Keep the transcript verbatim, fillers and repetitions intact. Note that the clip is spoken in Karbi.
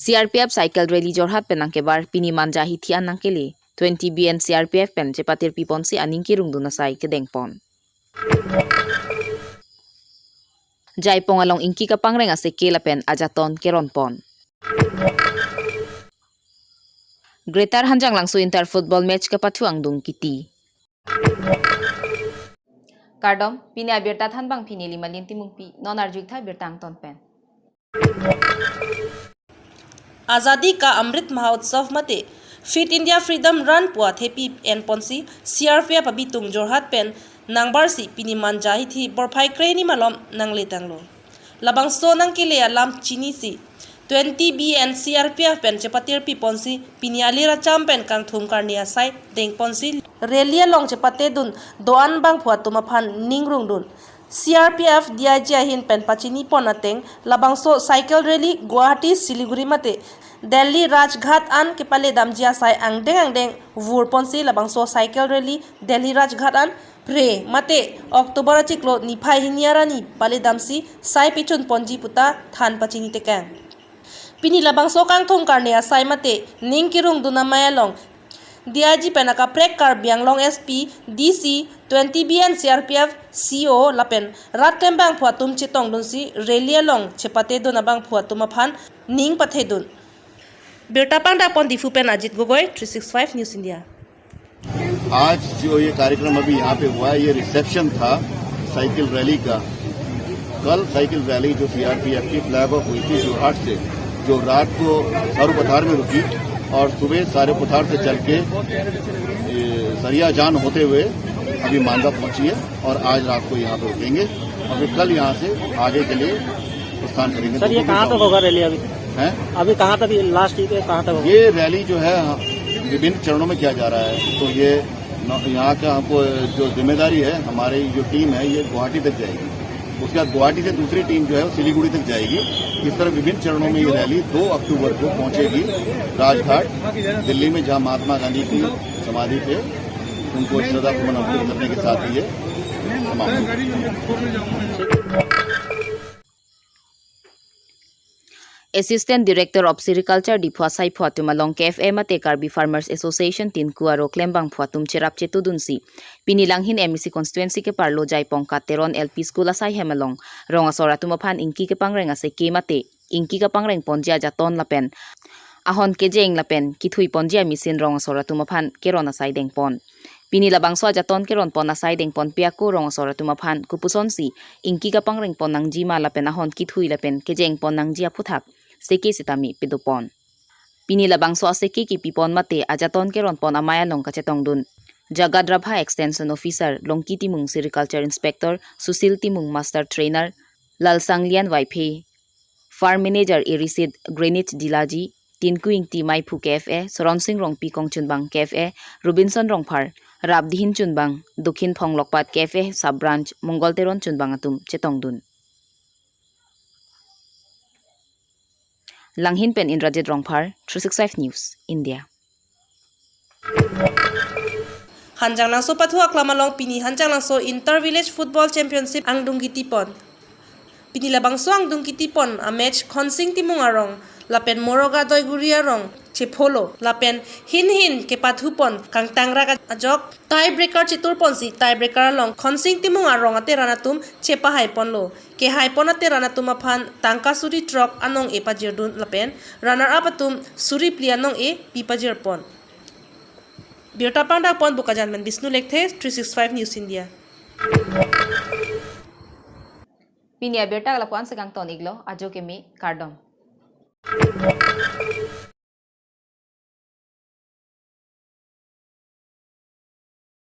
C R P F cycle rally Jorhat pen nangkebar pini Manja hithi an nangkele twenty B N C R P F pen chepatirpi ponsi aning kerungdun asai kedeng pon. Jaipong along ingki kapangreng aseke lapen ajaton keron pon. Greater Hanjanglangso inter football match kapathu angdung kiti. Kardom, pini abirta thanbang pini Limalin Timungpi, non arju-ik tha birta angton pen. Azadi Ka Amrit Mahotsav mate Fit India Freedom Run pu athepi en ponsi C R P F abitung Jorhat pen nangbarsi pini Manja hithi porphai kre-ni malom nangle tanglo. Labangso nangkele alam chinisi twenty B N C R P F pen chepatirpi ponsi pini alir acham pen kangthum karni asai deng ponsi rally along chepatedun do-an bangphu atum aphan ning rungdun. C R P F D I G ahin pen pachini pon ateng labangso cycle rally Guwahati, Siliguri mate Delhi Rajghat an kepaledamji asai angdeng angdeng vur ponsi labangso cycle rally Delhi Rajghat an Phre mate October achiklo niphai hini arni paledamsi sai pechun ponji puta than pachini tekang. Pini labangso kangthum karni asai mate ning kerungdun amei along D I G pen akaprek Karbi Anglong S P, D C, twenty B N C R P F, C O lapen rat klembangphu atum chetongdunsi rally along chepatedun abangphu atum aphan ning pathedun. Birta pangdak pon Diphu pen Ajit Gogoi, three six five News India. आज जो ये कार्यक्रम अभी यहाँ पे हुआ है, ये रिसेप्शन था साइकिल रैली का। कल साइकिल रैली जो सीआरपीएफ की फ्लैग ऑफ हुई थी जोरहाट से, जो रात को सारू पठार में रुकी और सुबह सारू पठार से चल के ये सरिया जान होते हुए अभी मांडा पहुंची है और आज रात को यहाँ पे रुकेंगे और फिर कल यहाँ से आगे के लिए प्रस्थान करेंगे। सर, ये कहाँ तक होगा रैली अभी? हैं? अभी कहाँ तक, लास्ट ये कहाँ तक होगा? ये रैली जो है, विभिन्न चरणों में किया जा रहा है, तो ये न-, यहाँ का हमको जो जिम्मेदारी है, हमारी जो टीम है, ये गुवाहाटी तक जाएगी। उसके बाद गुवाहाटी से दूसरी टीम जो है, वो सिलीगुड़ी तक जाएगी। इस तरह विभिन्न चरणों में ये रैली दो अक्टूबर को पहुंचेगी राजघाट, दिल्ली में, जहां महात्मा गांधी की समाधि पे उनको श्रद्धा सुमन अर्पित करने के साथ ही ये समाप्त होगी। Assistant Director of Sericulture Diphu asaiphu atum along K F A mate Karbi Farmers Association Tinku aro klembangphu atum cherap chetudunsi pini Langhin M A C constituency keparlo Jaipong Kat Teron L P School asaihem along rong asor atum aphan ingki kepangreng aseke mate ingki kapangreng ponji ajaton lapen ahon kejeng lapen kithui ponji amachine rong asor atum aphan keron asai deng pon. Pini labangso ajaton keron pon asai deng ponpe ako rong asor atum aphan kopusonsi ingki kapangreng pon nangji ma lapen ahon kithui lapen kejeng pon nangji aphuthak seke sitame pado pon. Pini labangso aseke kipi pon mate ajaton keron pon amei along kachetongdun Jagat Rabha Extension Officer Longki Timung, Sericulture Inspector Susil Timung, Master Trainer Lalsanglian Vaiphei, Farm Manager Irisid Greenwich Dilaji, Tinku Ingti Maiphu K F A, Soronsing Rongpi Kongchunbang K F A, Robinson Rongphar, Rapdihin Chunbang, Dokhin Phonglokpat K F A Sub Branch, Mongol Teron Chunbang atum chetongdun. Langhin pen Indrajit Rongphar, three six five News, India. Hanjanglangso pathu aklam along pini Hanjanglangso Inter Village Football Championship angdung kiti pon. Pini labangso angdung kiti pon a match Khonsing Timung arong lapen Moroga Doiguri arong chepholo lapen hin hin kepathu pon kangtangrak ajok tiebreaker chetur ponsi tiebreaker along Khonsing Timung arong ateran atum chepahai ponlo. Kehai pon ateran atum aphan tangka suri throk anong-e pajirdun lapen runner up atum suri phli anong-e pi pajir pon. Birta pangdak pon Bokajan pen Bishnu Lekthe, three six five News India. Pini abirta lapu-an si kangton-iklo, ajo keme, kardom.